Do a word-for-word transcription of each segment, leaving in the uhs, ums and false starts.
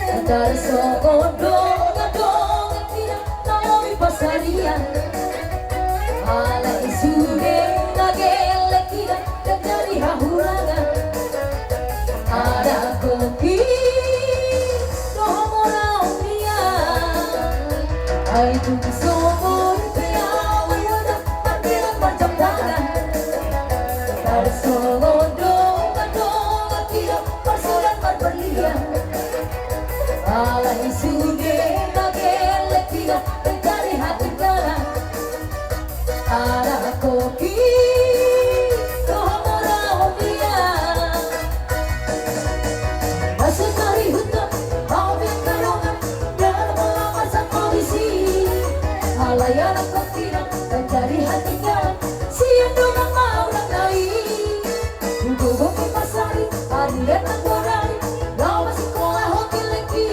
Tarsongon dongan-dongan hita na lobi pansarian. Alai sude na gelleng hita ndang jadi hahurangan. Adong tongki do hamoraon nian. Ai tung songon i pe au, ai olo mardalan marjambaran. Tarsongon dongan-dongan hita marsudan marparlian. Alai sude na gelleng hita ndang jadi hatinggalan. Adong tongki do hamoraon nian. Masuk dari hutan, au pe angka dongan, dalam lama sangkabisi. Alai adong tongki do ndang jadi hatinggalan, sian dongan maulak na i. Gogo pe pansari, ari liat nang godari, laho masikola ho gellengki.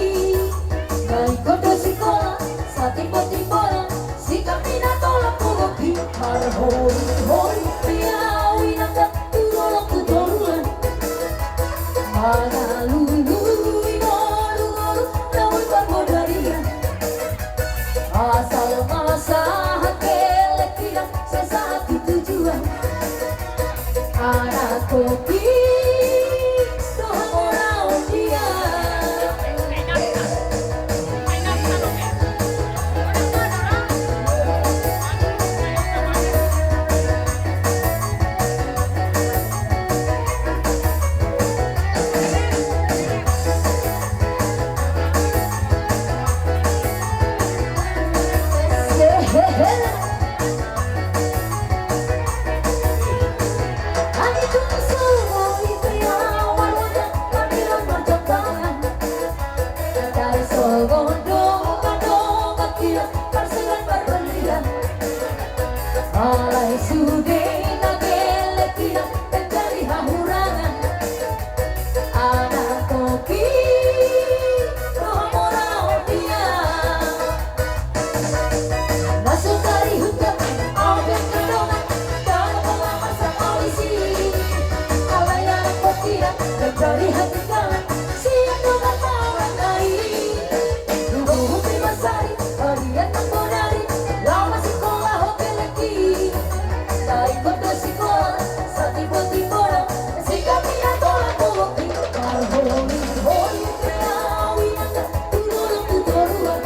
Na ingkon do sikola satimbo-timbona, sikap ni na tolap gogoki. Marhori-hori pe au inanta tu dolok tu toruan. Mangalului ngolu-ngolu na boi parbodarian. Asal masahat gellengki, sai sahat tu tujuan. Adong tongki do hamoraon nian. Alai sude na gellengki, ndang jadi hahurangan. Adong tongki do hamoraon nian. Masuk dari hutan, au pe angka dongan, dalam lama sangkabisi. Alai adong tongki do ndang jadi hatinggalan, sian dongan maulak na i. Gogo pe pansari, ari liat nang godari, laho masikola ho gellengki. Na ingkon do sikola satimbo-timbona, sikap ni na tolap gogoki. Marhori-hori pe au inanta tu dolok tu toruan.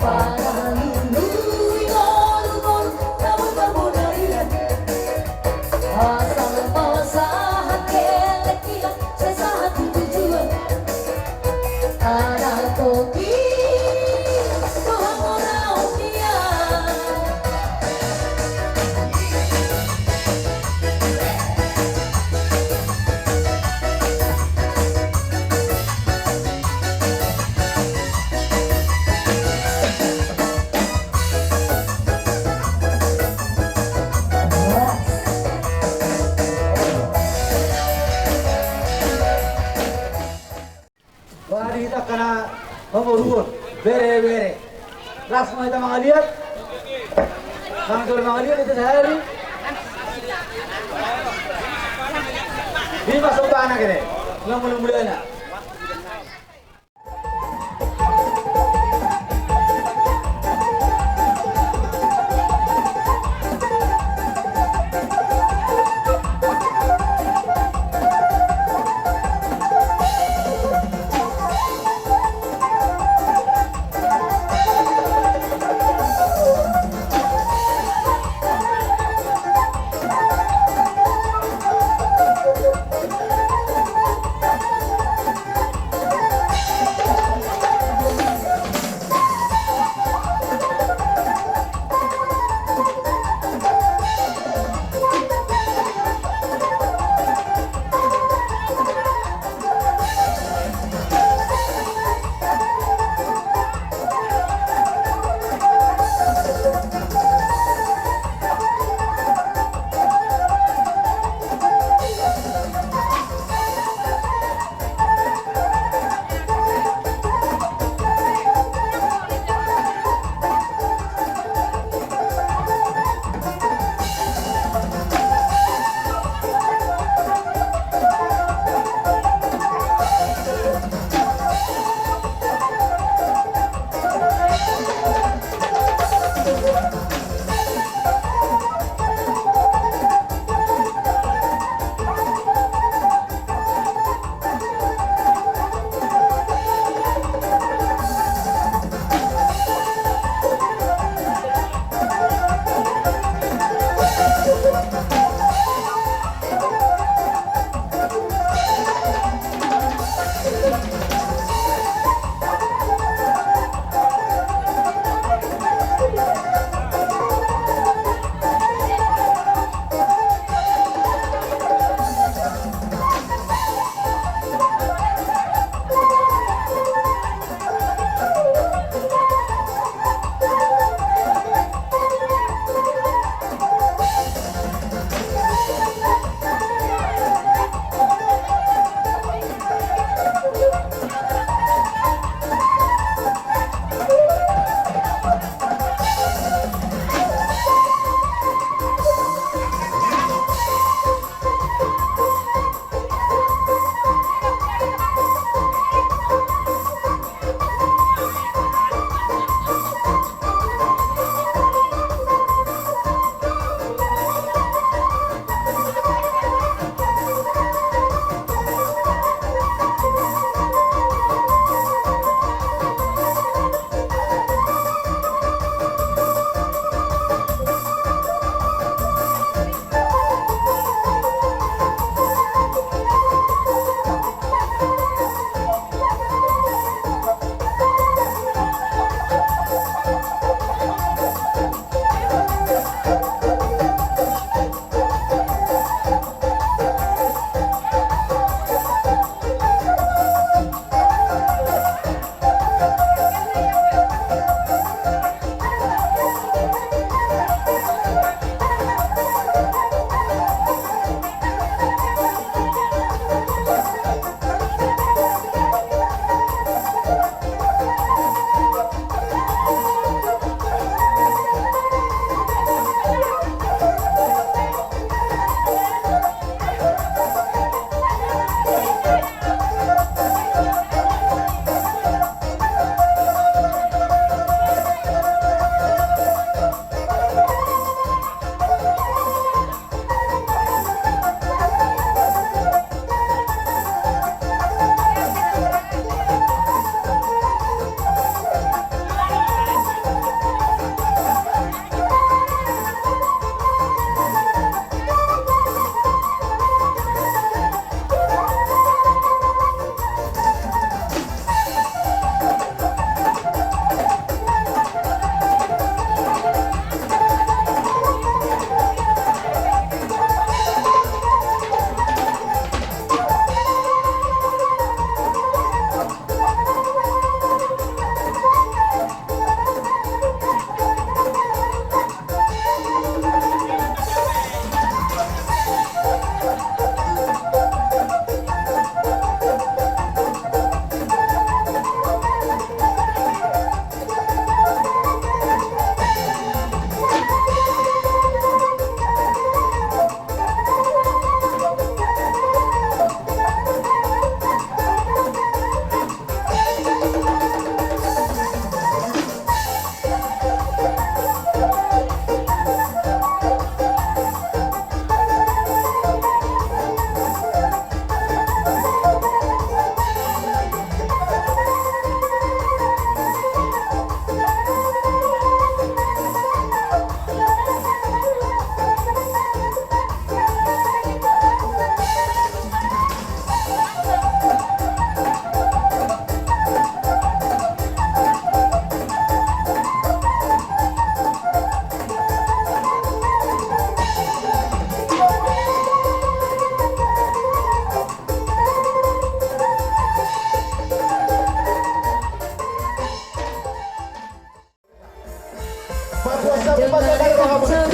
Mangalului ngolu-ngolu na boi parbodarian. Asal masahat gellengki, sai sahat tu tujuan. Adong tongki do hamoraon nian. Wah, di hita angka na pamoruon, bere-bere. Las ma hita mangaliat. Manjalo mangaliat hita sahali. Di masuk tanah kene. Nga mula-mulana.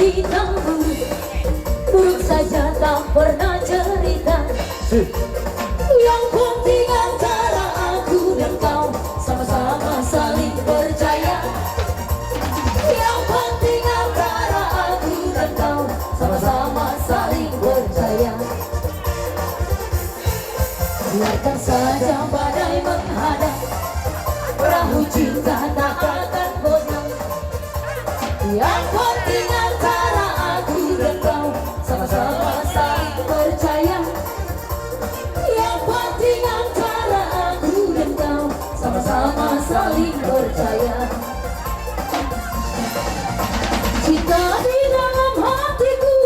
Kita buruk saja tak pernah cerita. Yang penting antara aku dan kau sama-sama saling percaya. Yang penting antara aku dan kau sama-sama saling percaya. Biarkan saja badai menghadang, perahu cinta tak akan goyang. Yang penting antara aku dan kau sama-sama saling percaya. Yang penting antara aku dan kau sama-sama saling percaya. Cinta di dalam hatiku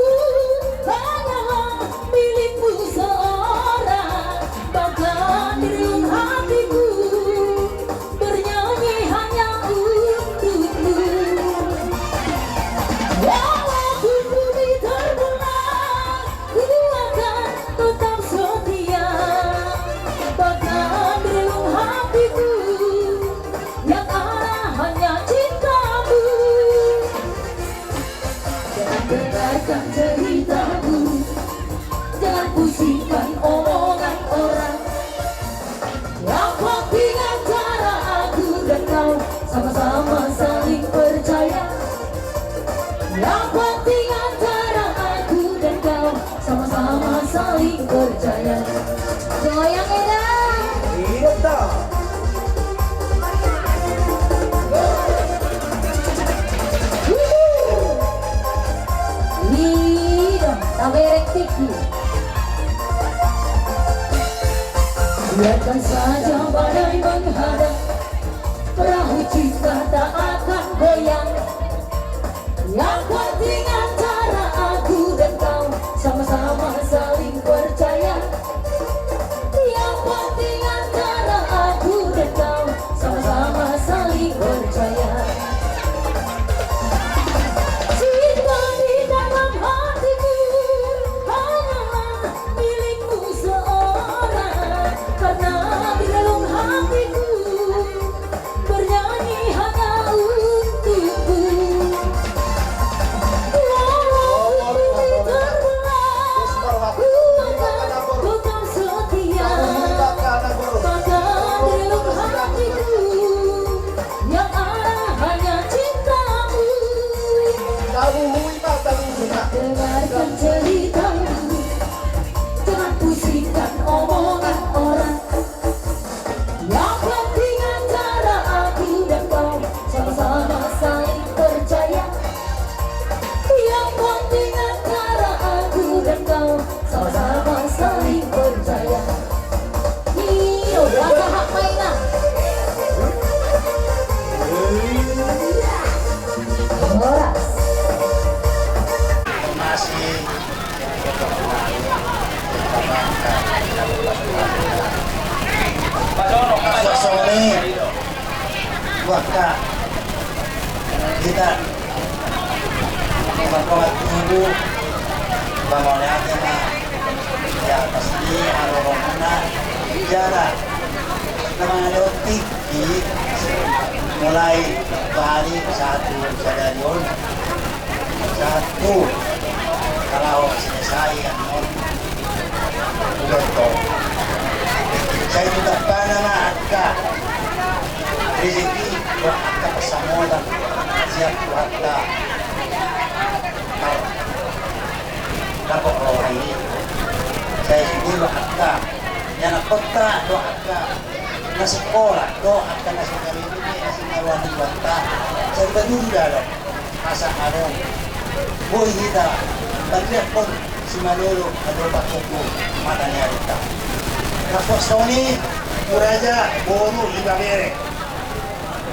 hanyalah milikmu seorang. Bahkan di relung hatiku bernyanyi hanya untukmu. Walaupun bumi terbelah, ku akan tetap setia. Bahkan di relung hatiku yang ada hanya cintamu. Jangan dengarkan ceritaku, jangan pusingkan omongan orang. Yang penting antara aku dan kau sama-sama saling percaya. Yang penting antara aku dan kau sama-sama saling percaya. Goyang ya, Dang. Iya, Dang. Iya, Dang. Taberek tinggi. Biarkan saja badai menghadang, perahu cinta tak akan goyang. Yang penting antara aku dan kau sama-sama saling percaya. Yang penting antara aku dan kau sama-sama saling percaya. Cinta di dalam hatiku hanyalah milikmu seorang, karena di relung hatiku bernyanyi hanya untukmu. Walau bumi terbelah, ku akan tetap setia. Bahkan di relung hatiku yang ada hanya cintamu. Dengarkan ceritamu, jangan pusingkan omongan orang. Yang penting antara aku dan kau sama-sama saling percaya. Yang penting antara aku dan kau sama-sama saling percaya. Iyo, wajah hak mainan. Horas. Masih. Songon i, buat hita, buat tubuh, bangun hati ma, ya pasti haroro muna, jala na mangalehon tingki, mulai bali satu sadari on. Satu, kalau selesai annon, udah to. Sai tu tampana ma angka rezeki, buat angka pansamotan sian Tuhanta. Dapot roha i. Sai sude buat angka, ya na kota buat angka. Na sikola do angka na so gabe i, na sikola ni banta. Sai badudu dalan asa adong boi hita patriakkon si Malolo na do pakuku mata ni arinta. Dapot songon i tu raja, boru, ibebere.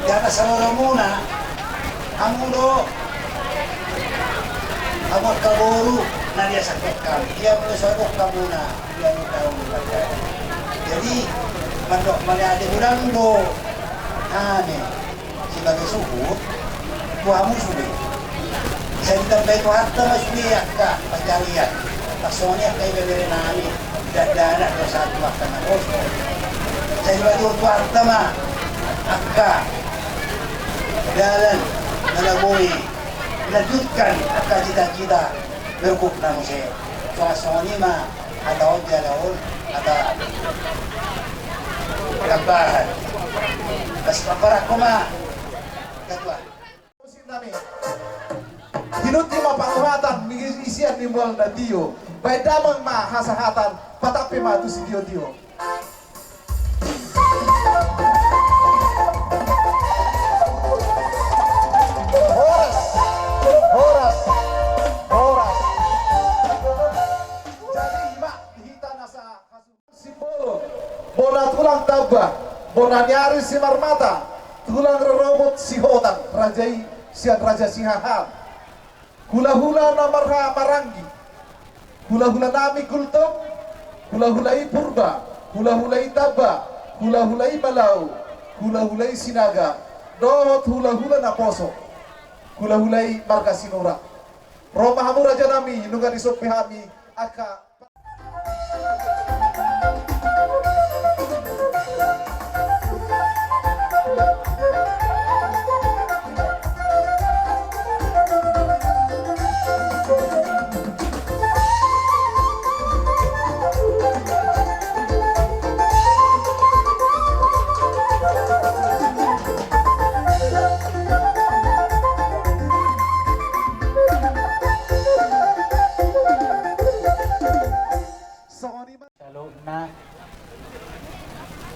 Di atas saloromuna, hamu do, hamu angka boru na diasahon hami. Ia molo so adong hamuna. Jadi mandok mauliate godang do hami sebagai suhut tu hamu sude. Sai ditambai Tuhanta ma sude angka pajarian. Tarsongon i angka ibebere nami, dakdanak do sahat tu angka na poso. Sai dipaboa Tuhanta ma angka dalan na boi Lanjutkan angka cita-cita berguk na muse. Songon songon i ma hata on jala on hata tambahan. Las paparak koma ketua. Musik nami. Hinunti ma panguhatan ni isian ni mual na tio. Baen damang ma hasahatan, patampe ma tu sitio-tio. Horas, horas, horas. Jadi ima di hita nasa hasu. Simbolo, bona tulang tamba, bona ni ari Simarmata, tulang rorobot Sihotang, raja i sian Raja Sihahaan. Hulahula na marhaha maranggi, hulahula nami Gultom, hulahula i Purba, hulahula i Tamba, hulahula i Malau, hulahula i Sinaga, dohot hulahula naposo, hulahula i marga Sinurat. Ro ma hamu raja nami, nunga disompe hami angka. Songon i ma. Saluhutna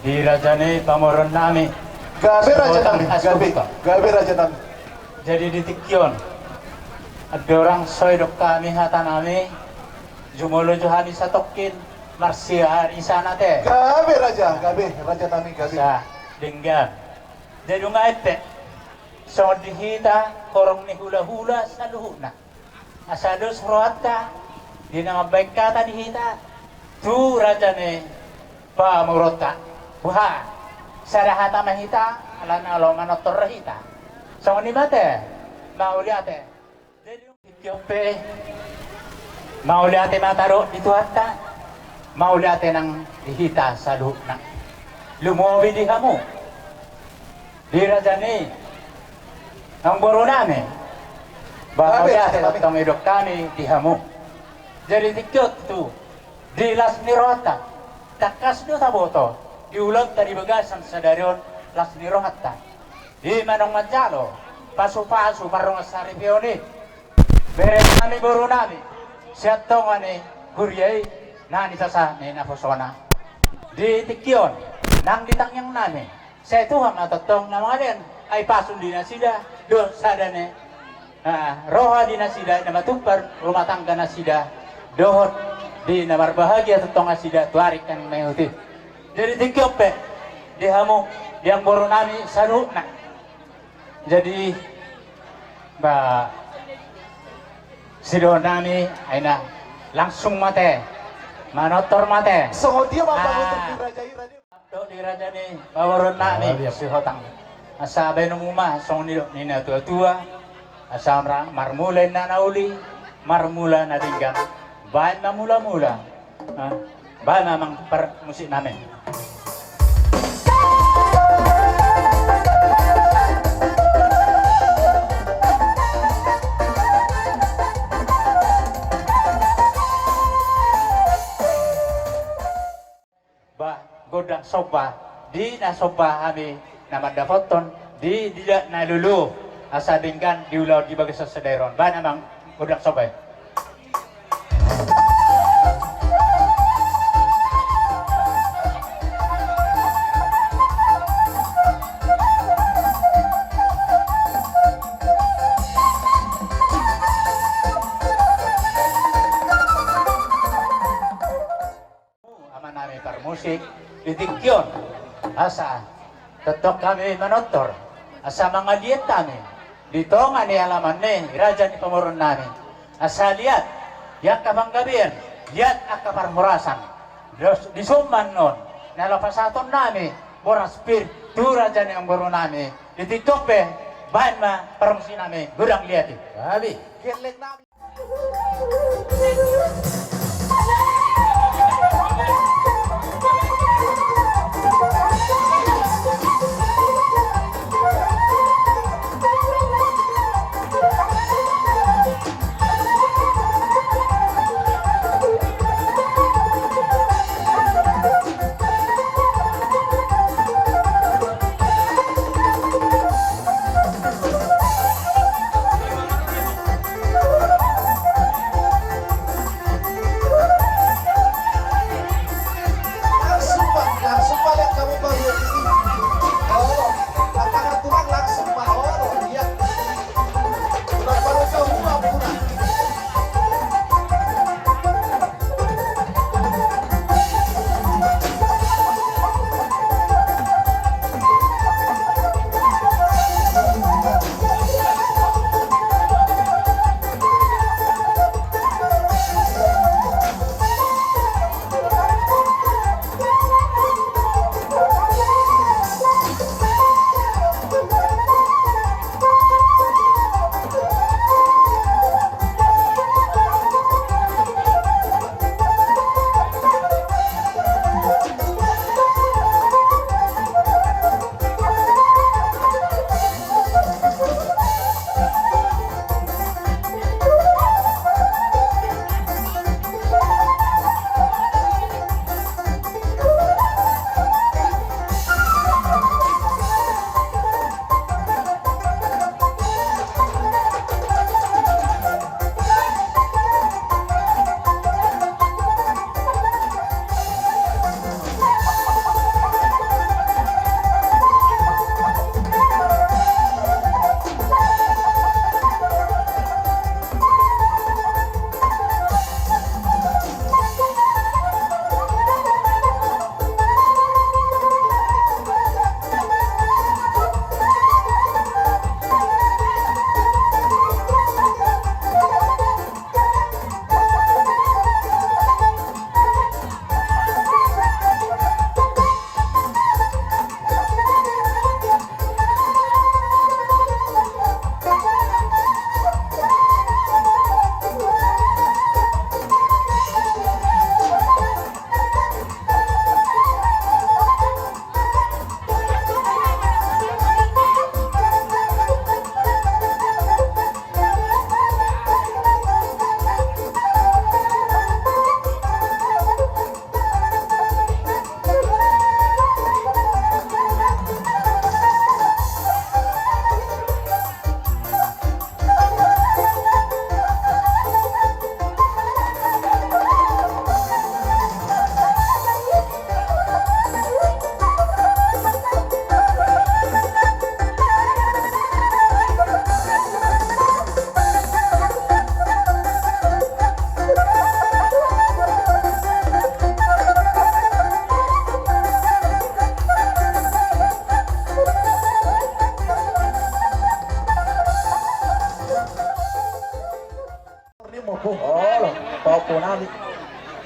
di raja ni pamoruon nami. Gabe raja nami, gabe, gabe raja nami. Jadi di tingki on andorang so didok hami hata nami, jumolo jo hami satongkin marsiari sana te. Gabe raja, gabe raja nami, gabe. Sa, denggan. Jadi nunga ente songon di hita horong ni hulahula saluhutna. Asa dos rohanta di na mambaen hata di hita tu raja ni pamoruonta. Boha, sada hata ma hita, alana olo manortor hita. Songon i ma te, mauliate. Jadi tingki on pe mauliate ma taruhon di Tuhanta, mauliate nang di hita saluhutna. Lumobi di hamu di raja ni amangboru nami. Ba, gabe, mauliate ma tong didok hami di hamu. Jadi tingki on tutu di las ni rohanta, tangkas do taboto di ulaonta di bagasan sadari on las ni rohanta. Ima naung manjalo pasupasu pardongansaripeon i bere nami boru nami sian tonga ni huria i na nisasahat ni naposona. Di tingki on nang di tangiang nami, sai Tuhan ma tongtong na mangalehon, ai pasu di nasida do sada ni, ah, roha di nasida na matumpar rumah tangga nasida dohot di na marbahagia tongtong nasida tu ari na mangihut i. Jadi tingki on pe di hamu di amangboru nami saluhutna. Jadi ba, sidohonon nami, ai na langsung ma te, manortor ma te. Songon dia ma, ah, panutup di raja i, raja i. Di raja ni pamoruon nami, ah, iya, Sihotang. Asa baen hamu ma songon nidok ni natuatua, asa mar-, marmula inna na uli, marmula na denggan. Baen ma mulamula. Ah, baen ma amang parmusik nami. Ba, gondang somba di na somba hami na mandapothon di didak na lolo, asa denggan di ulaon di bagasan sadari on. Baen amang gondang somba i. Amanami parmusik, di tingki on asa tongtong hami manortor, asa mangaliat hami di tonga ni alaman ni raja ni pamoruon nami. Asa liat di angka panggabean, liat angka parhorasan. Dos, di son ma annon na laho pasahaton nami boras pir tu raja ni amangboru nami. Di tingki on pe baen ma parmusik nami, godang liat i. Babi. Gelleng nami.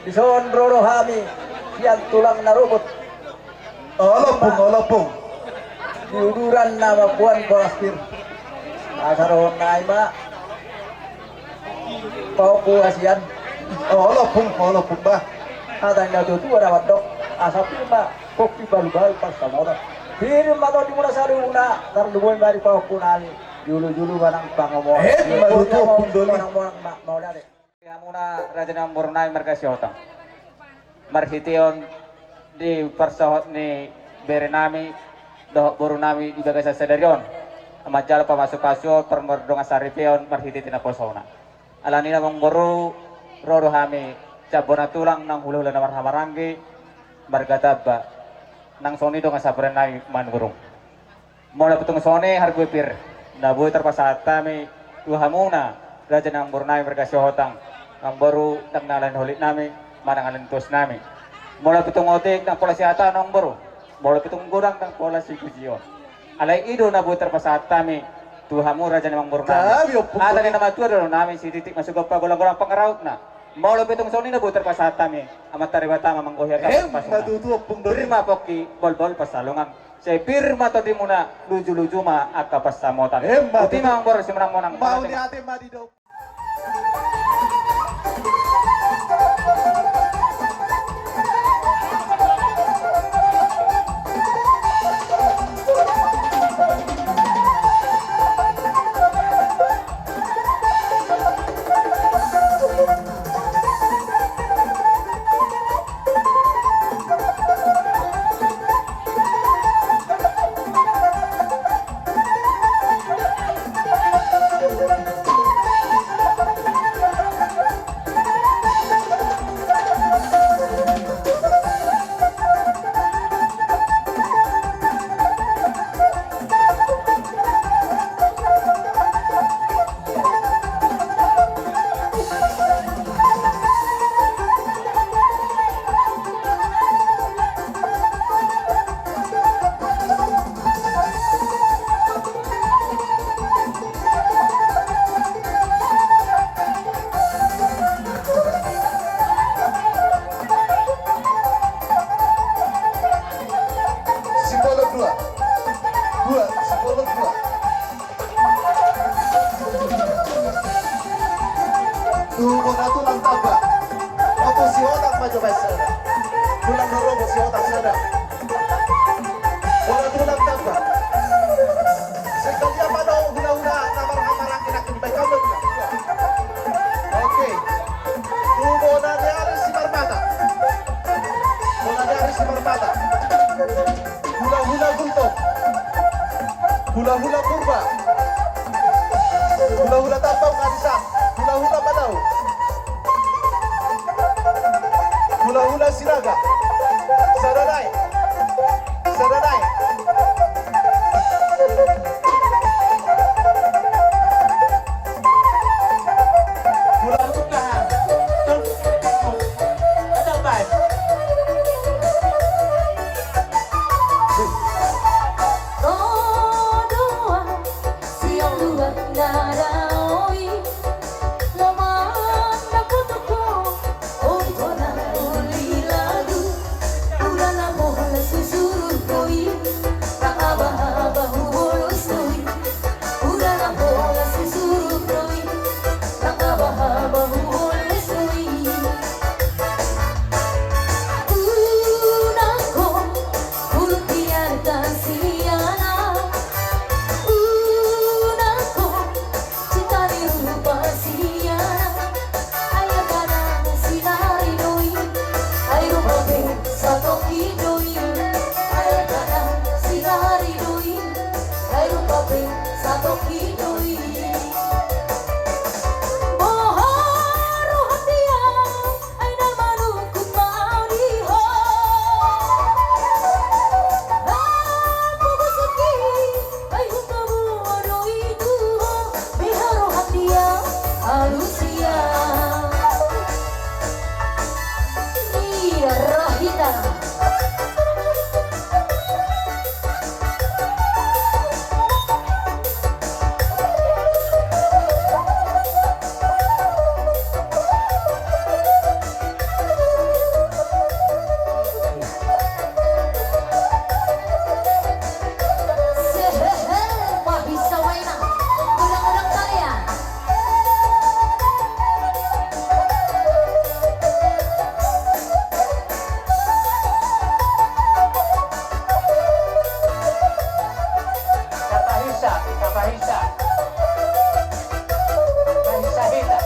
Dison ro do hami sian tulang na robot. Olo pung, olo pung. Di uduran na mamboan bolas pir. Asa dohon nai ma pahompu hasian. Olo pung, olo pung bah. Hata ni na tuatua na mandok, asa pir ma pongki balubalu pansamotan. Pir ma tondimuna saluhutna, tarlumobi ma di pahompu nami. Julujulu ma nang pangomoan. Emma tutu, pung doli. Monang, monang ma, mauliate. Di hamuna raja ni amangboru nami marga Sihotang, marhiteon di parsohot ni bere nami dohot boru nami di bagasan sadari on, manjalo pamasupasu parmardongan saripeon marhite tinaposona. Alani i amangboru, ro do hami sian bona tulang nang hulahula na marhahamaranggi marga Tamba. Nang songon i dongan sapurian nami Manurung. Molo pe tung songon i, hargopi pir, na boi tarpasahat hami tu hamuna raja ni amangboru nami marga Sihotang, amangboru, ndang na lain holit nami manang na lain tuas nami. Molo pe tung otik, ndang pola sihata on amangboru. Molo pe tung godang, ndang pola sipujion. Alai i do na boi tarpasahat hami tu hamu raja ni amangboru nami. Hata ni na matua do nami, sititik ma sigompa, golanggolang pangarahutna. Molo pe tung songon i na boi tarpasahat hami, Amanta Debata ma manggohi hata. Emma tutu, pung doli. Pir ma pongki, bolbol pansalongan. Sai pir ma tondimuna, lujuluju ma angka pansamotan. Emma tutu. Boti ma amangboru, simonangmonang. Mauliate ma di do. Sipolok dua. Dua, sipolok dua. Tu bona tulang Tamba. Oto Sihotang ma jo baen sada. Tulang na ro ma Sihotang sada. Bona tulang Tamba. Sekalian ma dohot hulahula na marhahamaranggi nangkin baen hamu. Oke. Tu bona ni ari Simarmata. Bona ni ari Simarmata. Hulahula Gultom. Hulahula Purba. Hulahula Tambang Arisan. Hulahula Badau. Hulahula Siraga. Sada nai. Sada nai. Hulahula. Ada baik. Ro do au sian luat na dao i, laho mandapothon ho, oi bona uli lagu. Ula na holan susur do i, rap habahaba huolus do i. Ula na holan susur do i, rap habahaba huolus do i. Unang ho, hula piarkan sian au. Unang ho, cinta ni rupa sian au. Ai angka na sinari do i, ai rupa pe satongkin do i. Ai angka na sinari do i, ai rupa pe satongkin do i. Boha roham di au, ai na manungkun ma au di ho. Ampusungki, ai hupaboa do i tu ho. Boha roham di au, alusia. Ia rohita. Sa, tapahinsa. Tahinsa hita.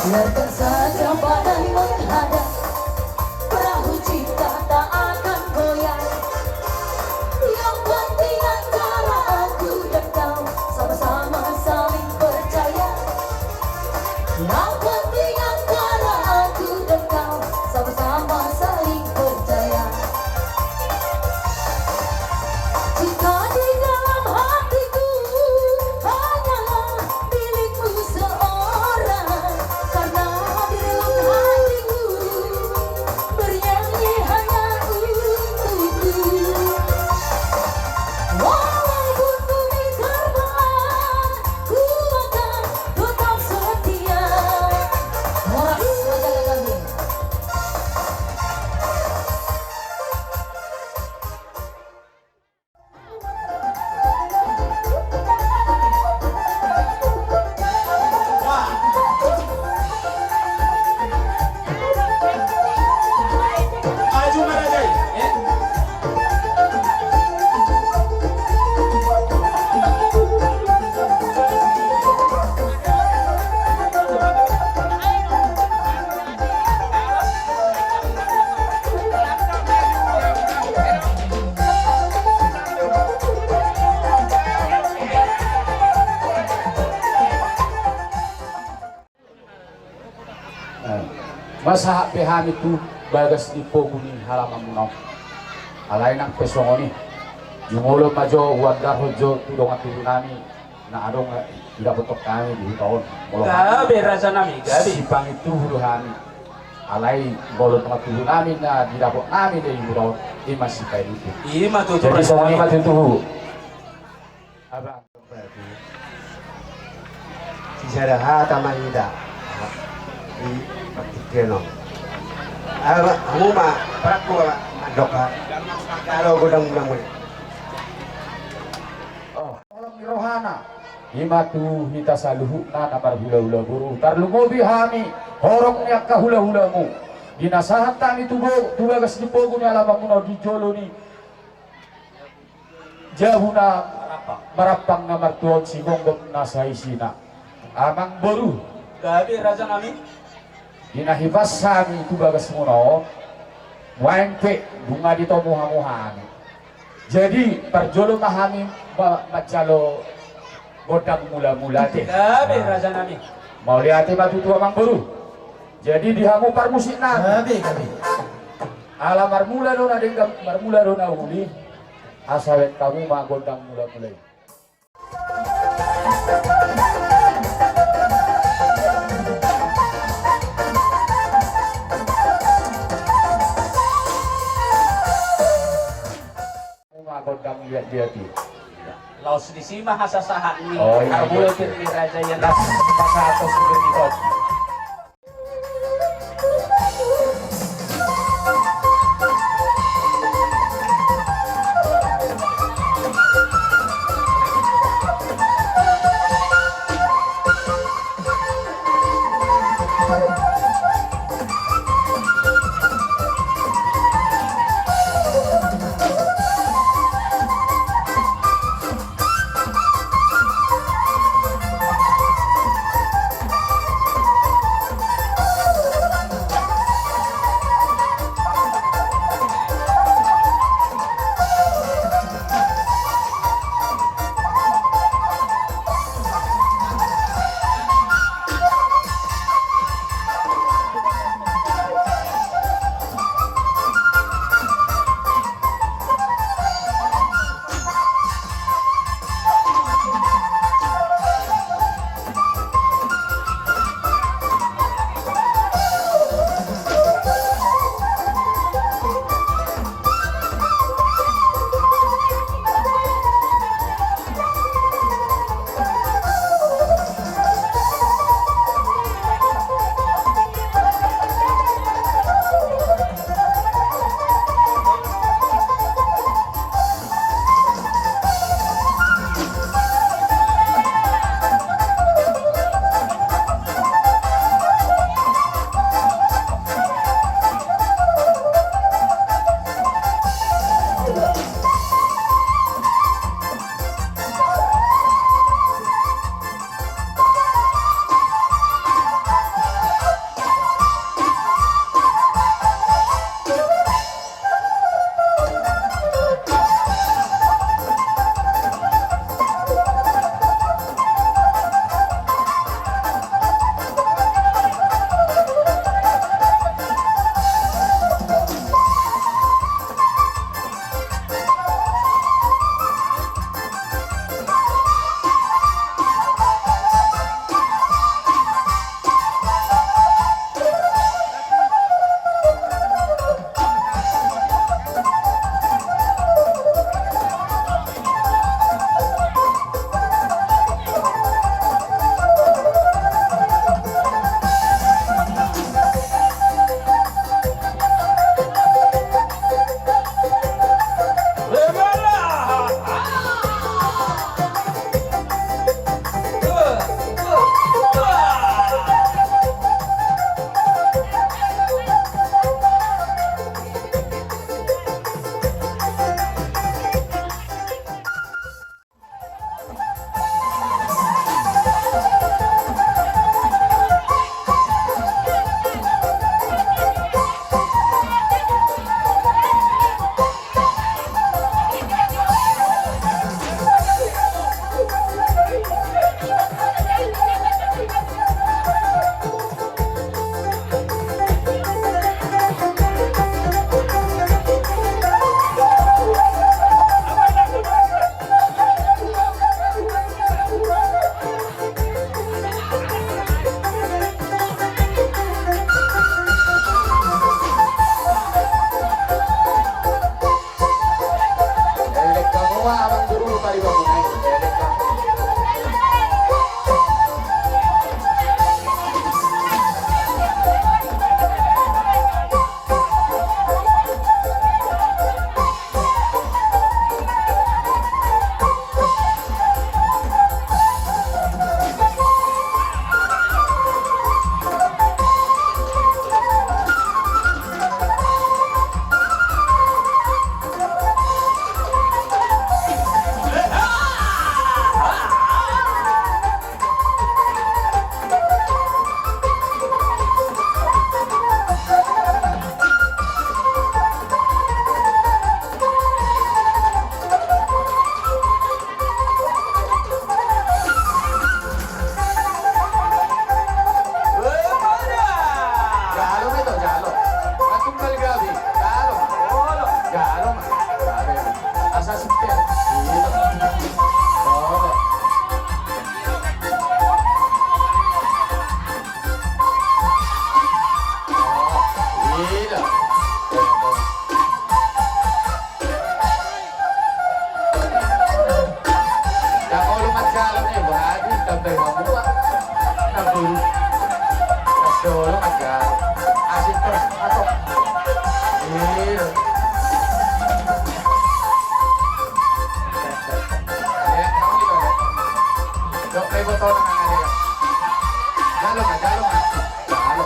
Biarkan saja badai menghadang, perahu cinta tak akan goyang. Yang penting antara aku dan kau sama-sama saling percaya. Yang penting antara aku dan kau sama-sama saling percaya. Jika di dalam hatiku hanyalah milikmu seorang, karena di dalam hatiku bernyanyi hanya untukmu. Walaupun bumi terbelah, ku akan tetap setia. Horas, majalah kami. Masahat pe hami tu bagas ni pogu ni halamanmuna on. Alai nang pe songon i, jumolo ma jo huandarhon jo tu dongan tubu nami na adong didapothon hami di huta on. Molo hami, gabe, raja nami, gabe, sipangido tubu do hami. Alai molo dongan tubu nami na didapot nami di huta on, i ma sipangido tubu. I ma tutu. Jadi songon i ma tutu. Abang. Sisada hata ma hita. Di partingkian on. Abang, hamu ma, parangku ma, mandok ha. Kalau godang mula-mula. Holong ni rohana, i ma tu hita saluhutna na marhula-hula boru, tarlumobi hami horong ni angka hula-hulamu. Di na sahat hami tu bo-, tu bagas ni pogu ni halamanmuna on di jolo ni jabu na marampang na martua on, sigomgom nasa isina. Amang boru. Gabe, raja nami. Di na hipas hami tu bagasmuna on, nuaeng pe nunga ditomu hamu hami. Jadi parjolo ma hami ma-, manjalo gondang mula-mula, ate. Gabe, raja nami. Mauliate ma tutu, amang boru. Jadi di hamu parmusikna. Gabe, gabe. Ala marmula do na denggan, marmula do na uli. Asa baen hamu ma gondang mula-mula i. Hamu ma gondang liat-liat i. Laos disi ma hasasahat ni. Oh, iya, parmula, iya, i, raja, ia. Las pasahathon sude di topi. Jalo ma ito, jalo. Matumbal gabe, jalo. Jalo ma. Asa sipir. Ito. Ndang olo manjalo ni, berarti tambai hamu, Pak. Ndang olo. Ndang olo manjalo. Asik terus, atau. Iya. Iya, kamu gitu, ya. Dok, kayak botol, Kang, ada, ya. Jalo, Kak, jalo, Kak. Jalo.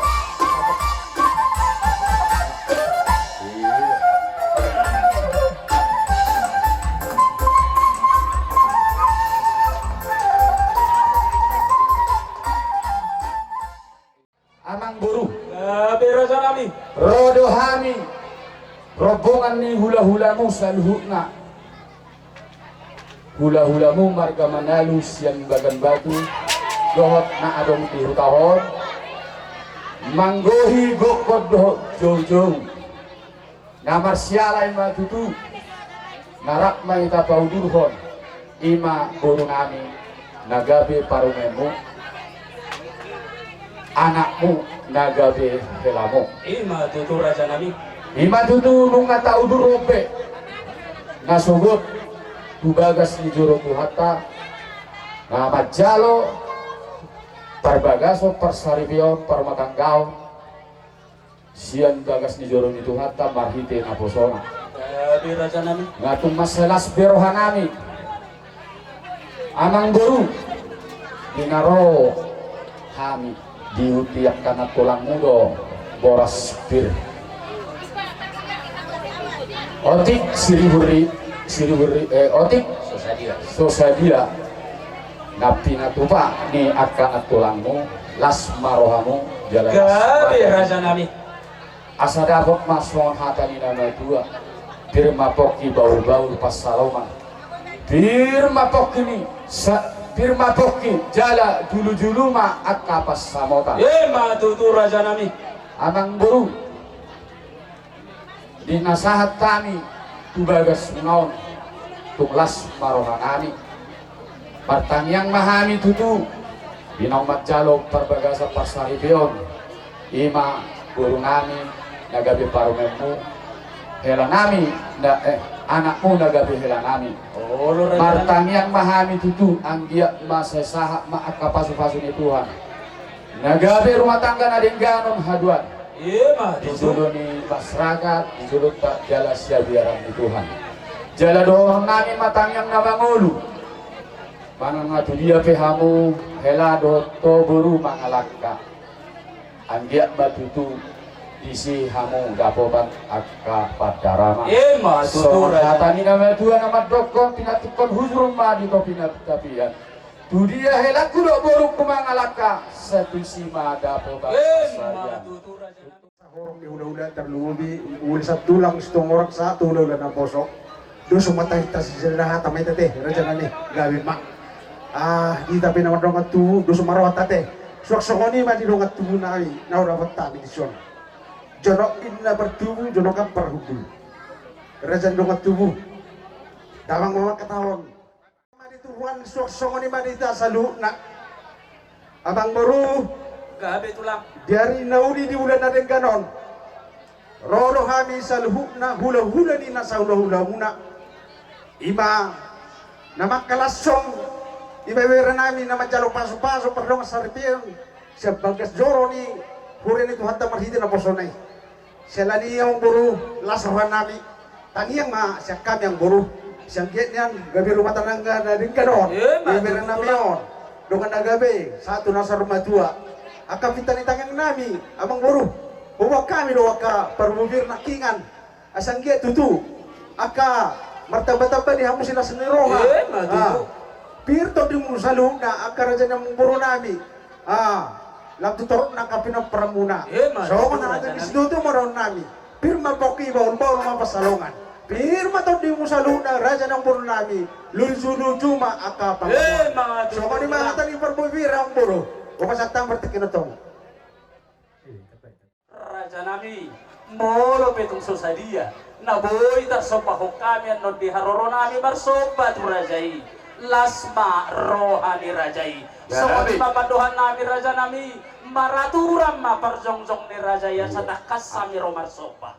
Amangboru. Gabe, raja nami. Ro do hami rombongan ni hulahulamu saluhutna. Hulahulamu marga Manalu sian Bagan Batu dohot na adong di huta on, manggohi gokkon dohot joujou. Na marsiala i ma tutu, na rap ma hita paudurhon, i ma boru nami na gabe parumaenmu, anakmu na gabe helamu. I ma tutu, raja nami. I ma tutu, nunga taudur on pe na sogot tu bagas ni joro Tuhanta, na manjalo parbagason, parsaripeon, parrumatanggaon sian bagas ni joro ni Tuhanta marhite naposona. Gabe, raja nami. Nga tung mansai las be roha nami, amangboru, di na ro hami, diuti angka nantulangmu do boras pir. Otik siriburi, siriburi, eh, otik so sadia. So sadia. Na pinatupa ni angka nantulangmu, las ma rohamu, jala las ma. Gabe, raja nami. Asa dapot ma songon hata ni na matua: Pir ma pongki, bahulbahul pansalongan. Pir ma pongki ni sa-, pir ma pongki jala julujulu ma angka pansamotan. I ma tutu, raja nami. Amangboru, di na sahat hami tu bagasmuna on, tung las ma roha nami. Martangiang ma hami tutu, di naung manjalo parbagason, parsaripeon, i ma boru nami na gabe parumaenmu, hela nami na, eh, anakmu na gabe hela nami. Olo, raja nami. Martangiang ma hami tutu, anggiat ma sai sahat ma angka pasupasu ni Tuhan na gabe rumah tangga na dengganon haduan. I ma tutu. Di jolo ni masyarakat, di jolonta jala siabiaran ni Tuhan. Jala dohonon nami ma tangiang na mangolu. Manang na tu dia pe hamu hela dohot ho boru mangalangka, anggiat ma tutu disi hamu dapotan angka pandarama. I ma tutu, raja. Songon hata ni na matua na mandokkon: Pinantikhon hujur ma di topi na tapian. Tu dia helangku dohot borungku mangalangka, sai tusi ma dapotan. I ma tutu, raja. Sahorong ni hulahula, tarlumobi uli satulang sitongorang sahat tu hulahula naposo. Dos ma tahi, tasisada hata ma hita, te, raja nami, gabe ma. Ah, hita pe na mardongan tubu, dos ma rohanta, te. Suang songon i ma di dongan tubu nami na hudapot hami dison. Jonok ninna partubu, jonok an parhundul. Raja ni dongan tubu, damang ma mangkatahon. Ma di Tuhan, suang songon i ma di hita saluhutna. Amangboru. Gabe, tulang. Di ari na uli, di bulan na denggan on, ro do hami saluhutna hulahula ni na sahulahulamuna, i ma Na mangkalashon ibeberenami na manjalo pasupasu pardongan saripeon sian bagas joro ni huria ni Tuhanta marhite naposona i. Siala ni i amangboru, las rohanami. Tangiang ma sian hami amangboru, sian giat nian gabe rumah tangga na denggan on. Ibeberenami on, dongan na gabe sahat tu na saur matua. Angka pinta ni tangiangnami amangboru, huboan hami do angka parbue pir nangkiningan. Asa anggiat tutu angka martambatamba di hamu silas ni roha. Pir tondimu saluhutna angka raja ni amangborunami. Lam tu torop nangkin pinomparanmuna. Songon hata ni situtu ma dohononnami. Pir ma pongki, bahulbahul ma pansalongan. Pir ma tondimu saluhutna raja ni amangborunami. Lujuluju ma angka pangomoan. Songon i ma hata ni parbue pir amangboru. Boha santang bertekin otong. Rajanami, molo pe tung so sadia na boi tarsombahon hami annon di haroronami marsomba tu raja i, las ma roha ni raja i. Songon i ma pandohannami rajanami, maraturan ma parjongjong ni raja i asa tangkas hami ro marsomba.